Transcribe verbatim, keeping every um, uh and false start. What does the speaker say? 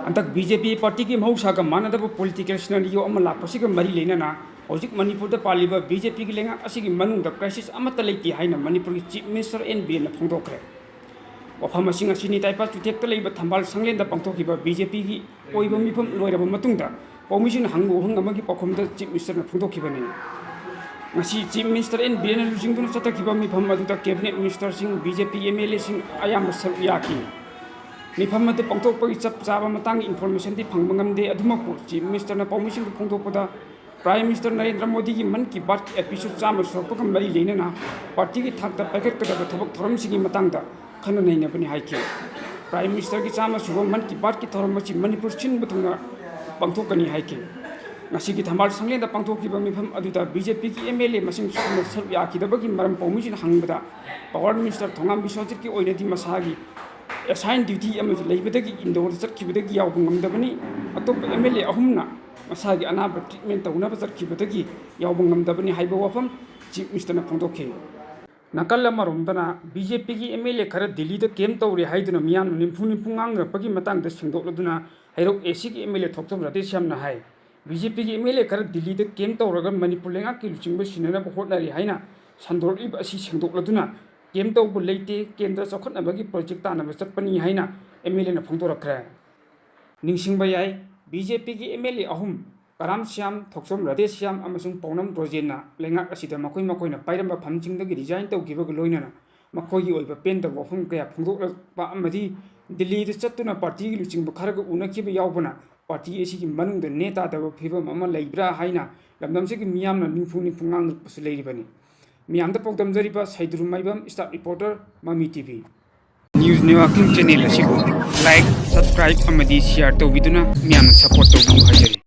ꯍꯟꯗꯛ B J ꯄꯤ ꯄꯥꯔꯇꯤꯒꯤ ꯃꯍꯧꯁꯥꯒ ꯃꯥꯟꯅꯗꯕ ꯄꯣꯂꯤꯇꯤꯀꯦꯜ ꯁꯤꯅꯥꯔꯤꯑꯣ ꯑꯃ ꯂꯥꯛꯄꯁꯤꯒ ꯃꯔꯤ ꯂꯩꯅꯅ ꯍꯧꯖꯤꯛ ꯃꯅꯤꯄꯨꯔꯗ ꯄꯥꯜꯂꯤꯕ ꯕꯤ ꯖꯦ ꯄꯤꯒꯤ ꯂꯩꯉꯥꯛ ꯑꯁꯤꯒꯤ ꯃꯅꯨꯡꯗ ꯀ꯭ꯔꯥꯏꯁꯤꯁ ꯑꯃꯠꯇ ꯂꯩꯇꯦ ꯍꯥꯏꯅ ꯃꯅꯤꯄꯨꯔꯒꯤ ꯆꯤꯐ ꯃꯤꯅꯤꯁꯇꯔ ꯑꯦꯟ ꯕꯤꯔꯦꯟꯅ ꯐꯣꯡꯗꯣꯛꯈ꯭ꯔꯦ꯫ ꯋꯥꯐꯝ ꯑꯁꯤ ꯉꯁꯤ ꯅꯤꯇꯥꯏꯄꯥ ꯆꯨꯊꯦꯛꯇ ꯂꯩꯕ ꯊꯝꯕꯥꯜ ꯁꯪꯂꯦꯟꯗ ꯄꯥꯡꯊꯣꯛꯈꯤꯕ ꯕꯤ ꯖꯦ ꯄꯤꯒꯤ ꯑꯣꯏꯕ ꯃꯤꯐꯝ ꯂꯣꯏꯔꯕ ꯃꯇꯨꯡꯗ ꯄꯥꯎꯃꯤꯁꯤꯡꯅ ꯍꯪꯕ ꯋꯥꯍꯪ ꯑꯃꯒꯤ ꯄꯥꯎꯈꯨꯝꯗ ꯆꯤꯐ ꯃꯤꯅꯤꯁꯇꯔꯅ ꯐꯣꯡꯗꯣꯛꯈꯤꯕꯅꯤ꯫ ꯉꯁꯤ ꯆꯤꯐ ꯃꯤꯅꯤꯁꯇꯔ ꯑꯦꯟ ꯕꯤꯔꯦꯟꯅ ꯂꯨꯆꯤꯡꯗꯨꯅ ꯆꯠꯊꯈꯤꯕ ꯃꯤꯐꯝ ꯑꯗꯨꯗ ꯀꯦꯕꯤꯅꯦꯠ ꯃꯤꯅꯤꯁꯇꯔꯁꯤꯡ, B J P M L ꯑꯦꯁꯤꯡ ꯑꯌꯥꯝꯕ ꯁꯔꯨꯛ ꯌꯥꯈꯤ꯫ ꯃꯤꯐꯝ ꯑꯗꯨ ꯄꯥꯡꯊꯣꯛꯄꯒꯤ ꯆꯞ ꯆꯥꯕ ꯃꯇꯥꯡꯒꯤ ꯏꯟꯐꯣꯔꯃꯦꯁꯟꯗꯤ ꯐꯪꯕ ꯉꯝꯗꯦ꯫ ꯑꯗꯨꯃꯛꯄꯨ ꯆꯤꯐ ꯃꯤꯅꯤꯁꯇꯔꯅ ꯄꯥꯎꯃꯤꯁꯤꯡꯗ ꯐꯣꯡꯗꯣꯛꯄꯗ, ꯄ꯭ꯔꯥꯏꯝ ꯃꯤꯅꯤꯁꯇꯔ ꯅꯔꯦꯟꯗ꯭ꯔ ꯃꯣꯗꯤꯒꯤ ꯃꯟ ꯀꯤ ꯕꯥꯠꯀꯤ ꯑꯦꯄꯤꯁꯣꯗ ꯆꯥꯝꯃ ꯁꯨꯔꯛꯄꯒ ꯃꯔꯤ ꯂꯩꯅꯅ ꯄꯥꯔꯇꯤꯒꯤ ꯊꯥꯛꯇ ꯄꯥꯏꯈꯠꯀꯗꯕ ꯊꯕꯛ ꯊꯧꯔꯝꯁꯤꯡꯒꯤ ꯃꯇꯥꯡꯗ ꯈꯟꯅ ꯅꯩꯅꯕꯅꯤ ꯍꯥꯏꯈꯤ꯫ ꯄ꯭ꯔꯥꯏꯝ ꯃꯤꯅꯤꯁꯇꯔꯒꯤ ꯆꯥꯝꯃ ꯁꯨꯕ ꯃꯟ ꯀꯤ ꯕꯥꯠꯀꯤ ꯊꯧꯔꯝ ꯑꯁꯤ ꯃꯅꯤꯄꯨꯔ ꯁꯤꯟꯕ ꯊꯨꯡꯅ ꯄꯥꯡꯊꯣꯛꯀꯅꯤ ꯍꯥꯏꯈꯤ꯫ ꯉꯁꯤꯒꯤ ꯊꯝꯕꯥꯜ ꯁꯪꯂꯦꯟꯗ ꯄꯥꯡꯊꯣꯛꯈꯤꯕ ꯃꯤꯐꯝ ꯑꯗꯨꯗ ꯕꯤ ꯖꯦ ꯄꯤꯒꯤ ꯑꯦꯝ ꯑꯦꯜ ꯑꯦ ꯃꯁꯤꯡ ꯁꯨꯅ ꯁꯔꯨꯛ ꯌꯥꯈꯤꯗꯕꯒꯤ ꯃꯔꯝ ꯄꯥꯎꯃꯤꯁꯤꯡꯅ ꯍꯪꯕꯗ, ꯄꯥꯋꯔ ꯃꯤꯅꯤꯁꯇꯔ ꯊꯣꯉꯥꯝ ꯕꯤꯁ꯭ꯋꯖꯤꯠꯀꯤ ꯑꯣꯏꯅꯗꯤ ꯃꯁꯥꯒꯤ ꯑꯦꯁꯥꯏꯟ ꯗ꯭ꯌꯨꯇꯤ ꯑꯃꯁꯨ ꯂꯩꯕꯗꯒꯤ ꯏꯟꯗꯣꯔꯗ ꯆꯠꯈꯤꯕꯗꯒꯤ ꯌꯥꯎꯕ ꯉꯝꯗꯕꯅꯤ꯫ ꯑꯇꯣꯞꯄ ꯑꯦꯝ ꯑꯦꯜ ꯑꯦ ꯑꯍꯨꯝꯅ ꯃꯁꯥꯒꯤ ꯑꯅꯥꯕ ꯇ꯭ꯔꯤꯠꯃꯦꯟ ꯇꯧꯅꯕ ꯆꯠꯈꯤꯕꯗꯒꯤ ꯌꯥꯎꯕ ꯉꯝꯗꯕꯅꯤ ꯍꯥꯏꯕ ꯋꯥꯐꯝ ꯆꯤꯐ ꯃꯤꯅꯤꯁꯇꯔꯅ ꯐꯣꯡꯗꯣꯛꯈꯤ꯫ ꯅꯥꯀꯜ ꯑꯃꯔꯣꯝꯗꯅ, ꯕꯤ ꯖꯦ ꯄꯤꯒꯤ ꯑꯦꯝ ꯑꯦꯜ ꯑꯦ ꯈꯔ ꯗꯤꯜꯂꯤꯗ ꯀꯦꯝꯞ ꯇꯧꯔꯤ ꯍꯥꯏꯗꯨꯅ ꯃꯤꯌꯥꯝꯅ ꯅꯤꯝꯐꯨ ꯅꯤꯝꯐꯨ ꯉꯥꯡꯅꯔꯛꯄꯒꯤ ꯃꯇꯥꯡꯗ ꯁꯦꯡꯗꯣꯛꯂꯗꯨꯅ ꯍꯩꯔꯣꯛ ꯑꯦ ꯁꯤꯒꯤ ꯑꯦꯝ ꯑꯦꯜ ꯑꯦ ꯊꯣꯛꯆꯣꯝ ꯔꯥꯙꯦꯁ꯭ꯌꯥꯝꯅ ꯍꯥꯏ, ꯕꯤ ꯖꯦ ꯄꯤꯒꯤ ꯑꯦꯝ ꯑꯦꯜ ꯑꯦ ꯈꯔ ꯗꯤꯜꯂꯤꯗ ꯀꯦꯝꯞ ꯇꯧꯔꯒ ꯃꯅꯤꯄꯨꯔ ꯂꯩꯉꯥꯛꯀꯤ ꯂꯨꯆꯤꯡꯕ ꯁꯤꯟꯅꯅꯕ ꯍꯣꯠꯅꯔꯤ ꯍꯥꯏꯅ ꯁꯟꯗꯣꯔꯛꯂꯤꯕ ꯑꯁꯤ ꯁꯦꯡꯗꯣꯛꯂꯗꯨꯅ, ꯀꯦꯝꯞ ꯇꯧꯕ ꯂꯩꯇꯦ, ꯀꯦꯟꯗ꯭ꯔ ꯆꯥꯎꯈꯠꯅꯕꯒꯤ ꯄ꯭ꯔꯣꯖꯦꯛ ꯇꯥꯟꯅꯕ ꯆꯠꯄꯅꯤ ꯍꯥꯏꯅ ꯑꯦꯝ ꯑꯦꯜ ꯑꯦꯅ ꯐꯣꯡꯗꯣꯔꯛꯈ꯭ꯔꯦ꯫ ꯅꯤꯡꯁꯤꯡꯕ ꯌꯥꯏ, ꯕꯤ ꯖꯦ ꯄꯤꯒꯤ ꯑꯦꯝ ꯑꯦꯜ ꯑꯦ ꯑꯍꯨꯝ, ꯀꯔꯥꯝ ꯁ꯭ꯌꯥꯝ, ꯊꯣꯛꯆꯣꯝ ꯔꯥꯙꯦꯁ꯭ꯌꯥꯝ ꯑꯃꯁꯨꯡ ꯄꯥꯎꯅꯝ ꯕ꯭ꯔꯣꯖꯦꯟꯅ ꯂꯩꯉꯥꯛ ꯑꯁꯤꯗ ꯃꯈꯣꯏ ꯃꯈꯣꯏꯅ ꯄꯥꯏꯔꯝꯕ ꯐꯝꯁꯤꯡꯗꯒꯤ ꯔꯤꯖꯥꯏꯟ ꯇꯧꯈꯤꯕꯒ ꯂꯣꯏꯅꯅ ꯃꯈꯣꯏꯒꯤ ꯑꯣꯏꯕ ꯄꯦꯟꯗꯕ ꯋꯥꯐꯝ ꯀꯌꯥ ꯐꯣꯡꯗꯣꯛꯂꯛꯄ ꯑꯃꯗꯤ ꯗꯤꯜꯂꯤꯗ ꯆꯠꯇꯨꯅ ꯄꯥꯔꯇꯤꯒꯤ ꯂꯨꯆꯤꯡꯕ ꯈꯔꯒ ꯎꯅꯈꯤꯕ ꯌꯥꯎꯕꯅ ꯄꯥꯔꯇꯤ ꯑꯁꯤꯒꯤ ꯃꯅꯨꯡꯗ ꯅꯦ ꯇꯥꯗꯕ ꯐꯤꯕꯝ ꯑꯃ ꯂꯩꯕ꯭ꯔꯥ ꯍꯥꯏꯅ ꯂꯝꯗꯝꯁꯤꯒꯤ ꯃꯤꯌꯥꯝꯅ ꯅꯤꯡꯐꯨ ꯅꯤꯡꯐꯨ ꯉꯥꯡꯅꯔꯛꯄꯁꯨ ꯂꯩꯔꯤꯕꯅꯤ꯫ ꯃꯤꯌꯥꯝꯗ ꯄꯥꯎꯗꯝꯖꯔꯤꯕ ꯁꯩꯗ꯭ꯔꯨꯃꯥꯏꯕꯝ, staff reporter, ꯃꯃꯤ T V. News Networking channel ꯑꯁꯤꯕꯨ like, subscribe ꯑꯃꯗꯤ share ꯇꯧꯕꯤꯗꯨꯅ ꯃꯤꯌꯥꯝꯅ support ꯇꯧꯕꯤꯌꯨ ꯍꯥꯏꯖꯔꯤ꯫